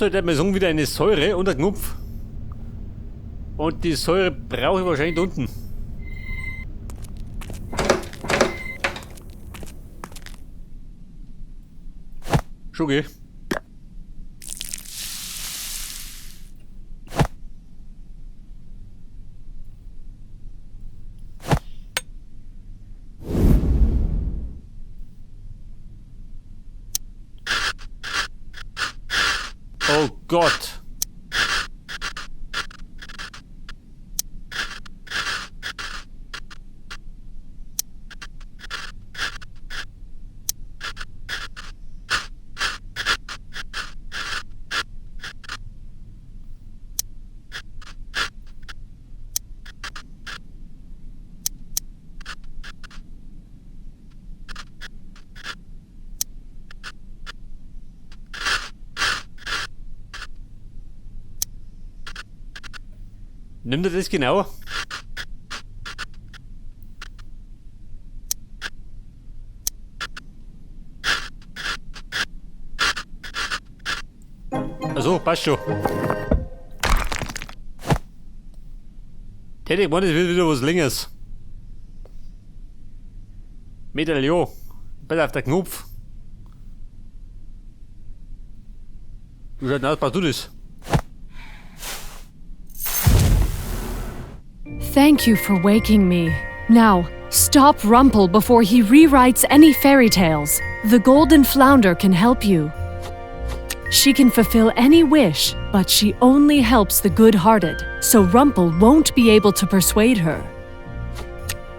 So, ich würde mal sagen, wieder eine Säure und ein Knopf. Und die Säure brauche ich wahrscheinlich da unten. Schon geh. Oh Gott. Nimmt er das genau? Also, passt schon. Hätte ich gemeint, es wird wieder was Längeres. Medaillon. Pass auf der Knopf. Wie schaut denn aus, passt du das? Thank you for waking me. Now, stop Rumple before he rewrites any fairy tales. The Golden Flounder can help you. She can fulfill any wish, but she only helps the good hearted, so Rumple won't be able to persuade her.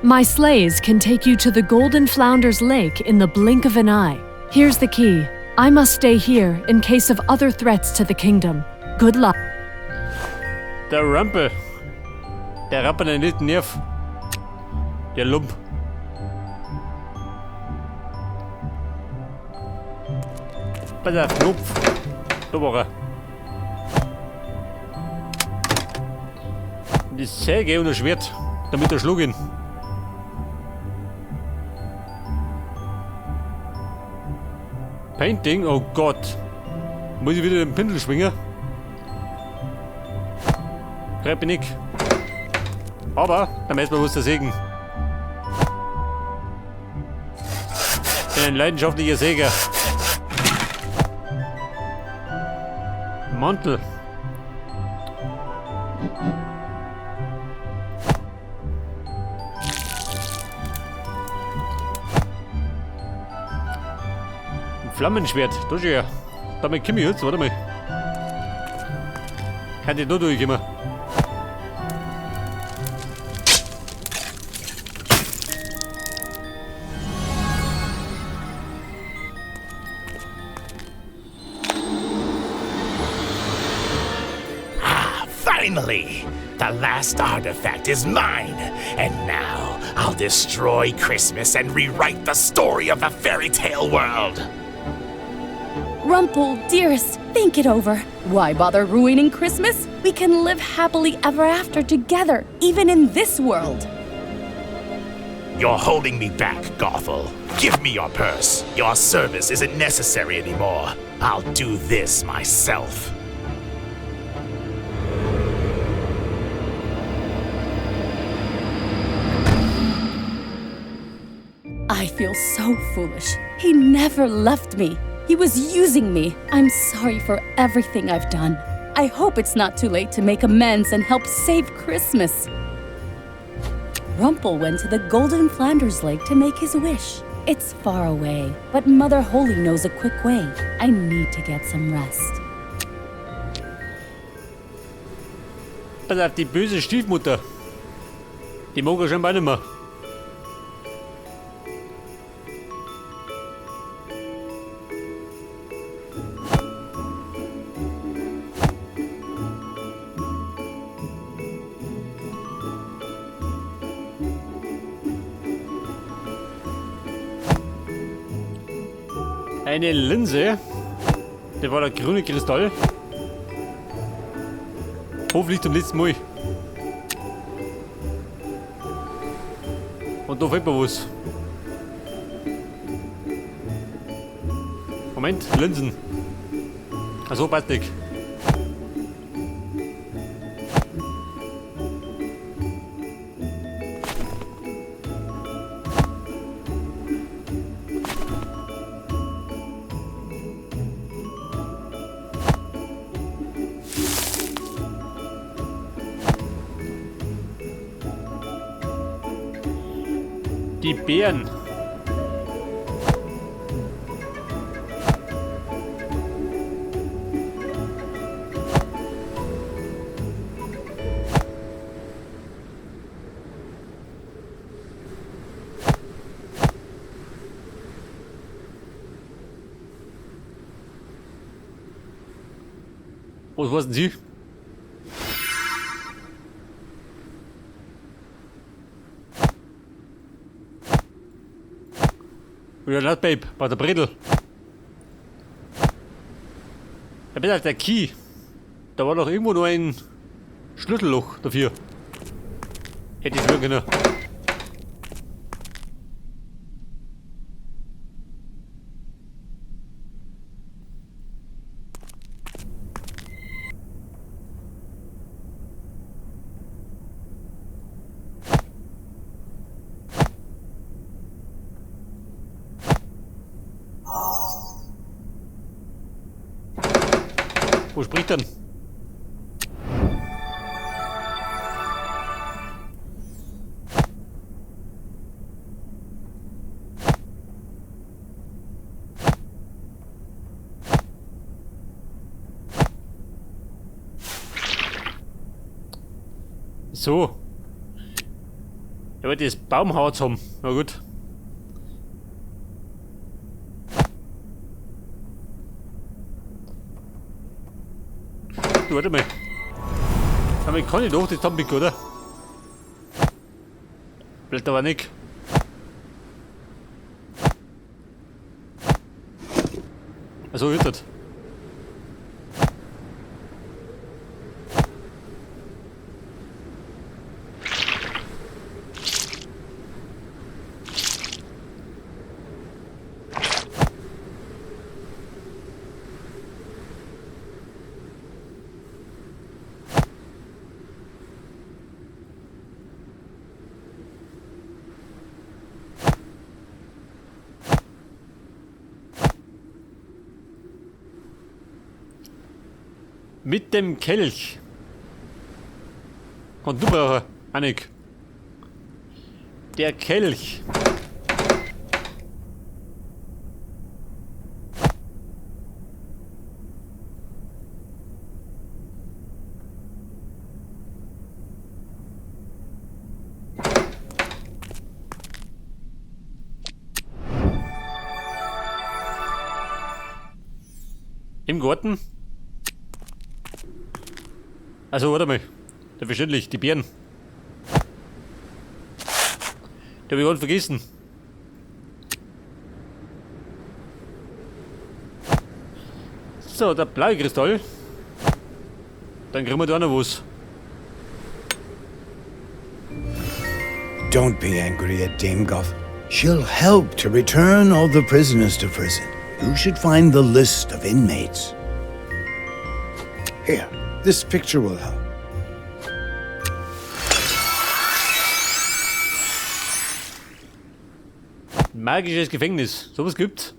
My sleighs can take you to the Golden Flounder's Lake in the blink of an eye. Here's the key. I must stay here in case of other threats to the kingdom. Good luck. Der Rumple. Der rappert einen nicht Nerv. Der Lump. Pass auf, Knopf. Da war er. Und die Säge und das Schwert, damit er schlug ihn. Painting, oh Gott. Muss ich wieder den Pinsel schwingen? Greib ich nicht. Aber, dann erstmal muss der Sägen. Ich bin ein leidenschaftlicher Säger. Mantel. Ein Flammenschwert, da ist ja. Damit komme ich jetzt, warte mal. Kann ich da durchkommen? Finally! The last artifact is mine! And now I'll destroy Christmas and rewrite the story of the fairy tale world! Rumple, dearest, think it over. Why bother ruining Christmas? We can live happily ever after together, even in this world. You're holding me back, Gothel. Give me your purse. Your service isn't necessary anymore. I'll do this myself. I feel so foolish. He never left me. He was using me. I'm sorry for everything I've done. I hope it's not too late to make amends and help save Christmas. Rumple went to the Golden Flanders Lake to make his wish. It's far away, but Mother Holy knows a quick way. I need to get some rest. Pass auf, die böse Stiefmutter. Die mag er scheinbar nicht mehr. Eine Linse. Der war der grüne Kristall. Hoffentlich zum letzten Mal. Und da fehlt mir was. Moment, Linsen. Also passt nicht. Beeren. Was war denn sie? Wieder nicht, Babe, bei der Bredel. Ja, bitte, der Key. Da war doch irgendwo nur ein Schlüsselloch dafür. Hätte ich schwören können. Wo spricht denn? So. Ich wollte das Baumharz haben. Na gut. Du, warte mal. Damit kann ich doch das zusammenpicken, oder? Bleibt aber nicht. Also ist das. Mit dem Kelch. Und du brauchst Annik. Der Kelch. Im Garten? Also, warte mal. Selbstverständlich, die Beeren. Die hab ich ganz vergessen. So, der blaue Kristall. Dann kriegen wir da noch was. Don't be angry at Dame Goth. She'll help to return all the prisoners to prison. You should find the list of inmates. Here, this picture will help. Magisches Gefängnis. Sowas gibt's.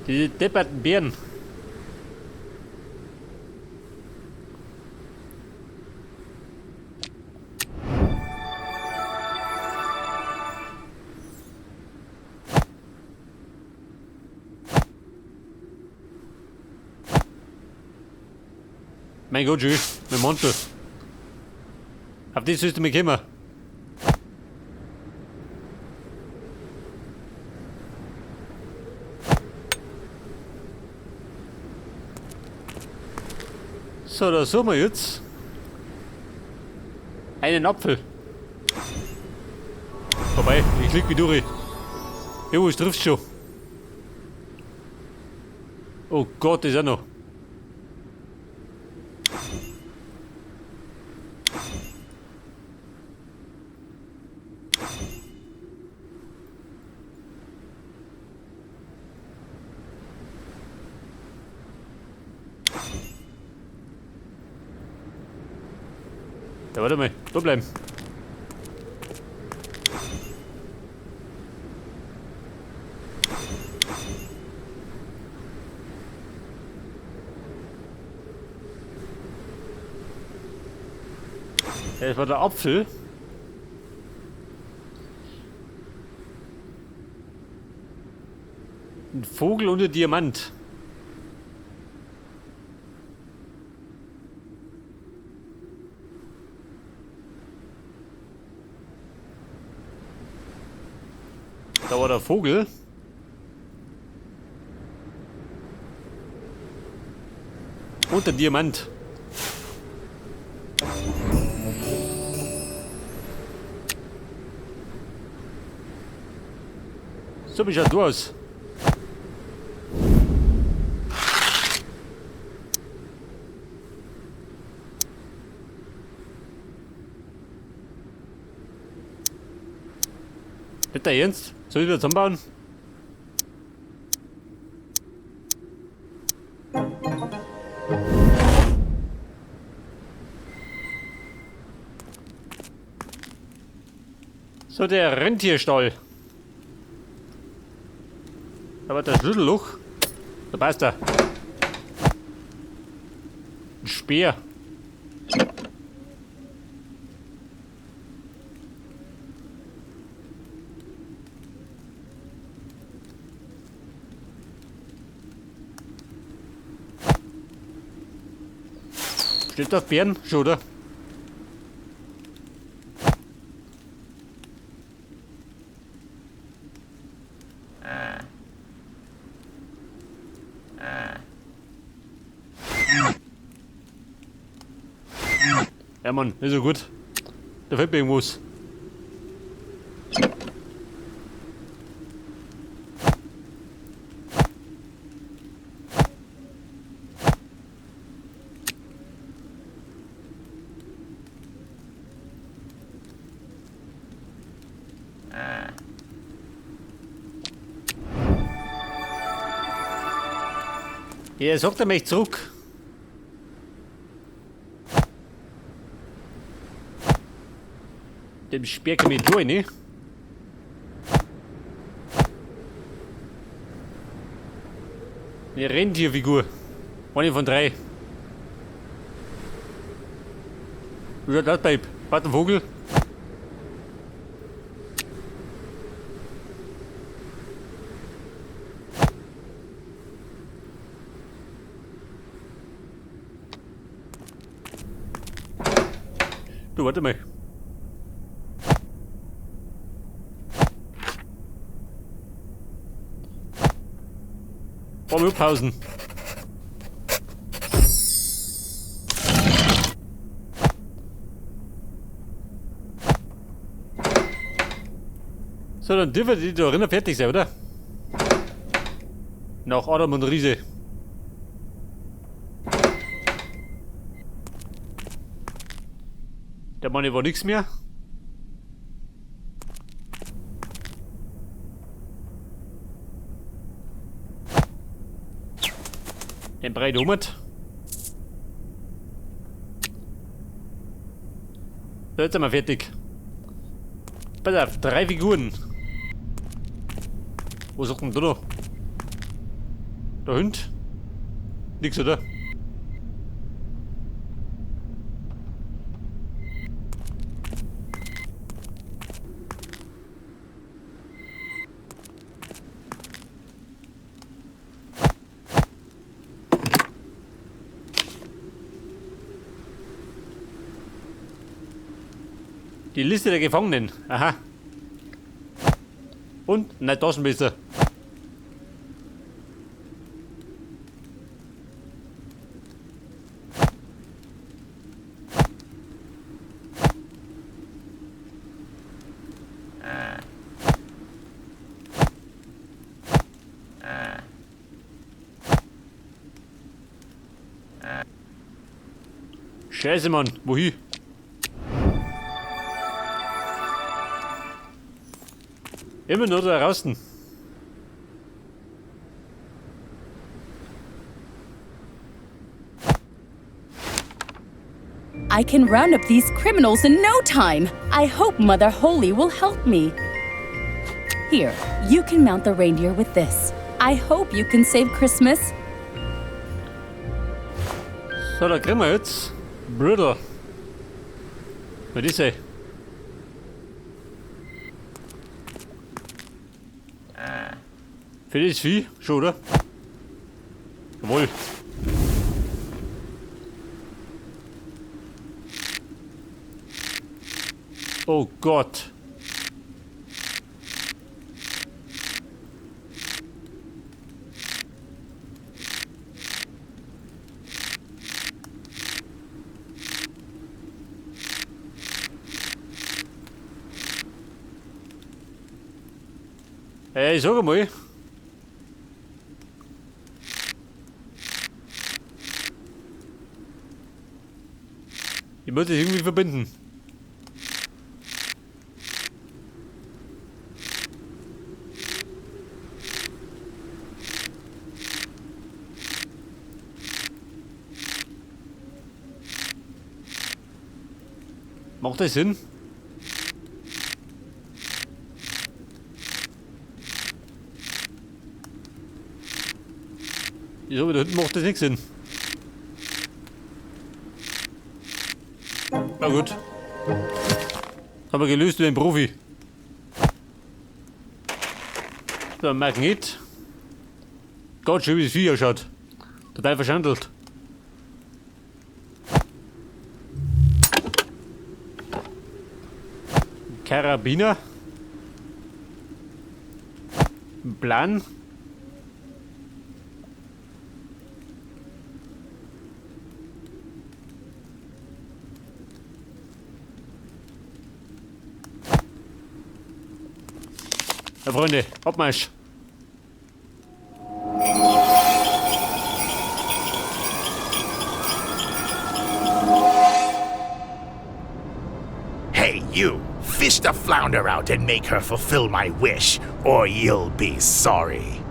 Die depperten Bären. Mein Gott, schön, mein Mantel. Auf das sollst du mich kommen. So, da suchen wir jetzt einen Apfel. Vorbei, ich klick wie durch. Jo, es trifft schon. Oh Gott, ist auch noch. Ja, warte mal, da bleiben. Ja, das war der Apfel. Ein Vogel und ein Diamant. Da war der Vogel. Und der Diamant. So, wie schaut du aus? Nicht dein Ernst? Soll ich wieder zusammenbauen? So, der Rentierstall. Da war der Schlüsselloch. Da passt er. Ein Speer. Steht auf Bären schon, oder? Ja Mann, ist ja gut. Da fällt mir irgendwas. Ja, sagt er mich zurück. Dem Speer komm ich durch, ne? Eine Rentierfigur. Eine von drei. Wie schaut das, Babe? Warte, ein Vogel. Du, warte mal. Wollen wir pausen? So, dann dürfen die da drinnen fertig sein, oder? Nach Adam und Riese. Der Mann war nichts mehr. Den breit um. So, jetzt sind wir fertig. Pass auf, 3 Figuren. Wo ist denn da noch? Der Hund? Nix, oder? Die Liste der Gefangenen. Aha. Und? Nein, Taschenmesser. Scheiße, Mann. Wohin? Immer nur da draußen. I can round up these criminals in no time. I hope Mother Holy will help me. Here, you can mount the reindeer with this. I hope you can save Christmas. So, da kriegen wir jetzt Bridle. Was ist er? Für das Vieh schon, oder? Jawohl. Oh Gott. Ey, sag mal. Ich muss das irgendwie verbinden. Macht das Sinn? Ich sag, da hinten macht das nicht Sinn. Na gut. Haben wir gelöst wie ein Profi. So, ein Magnet. Gott, schön wie das Vieh ausschaut. Total verschandelt. Karabiner. Plan. Ja, Freunde, Abmarsch. Hey, you! Fish the flounder out and make her fulfill my wish, or you'll be sorry.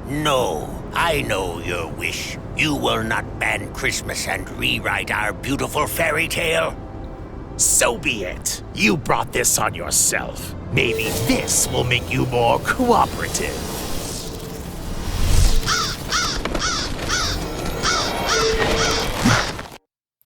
No, I know your wish. You will not ban Christmas and rewrite our beautiful fairy tale. So be it. You brought this on yourself. Maybe this will make you more cooperative.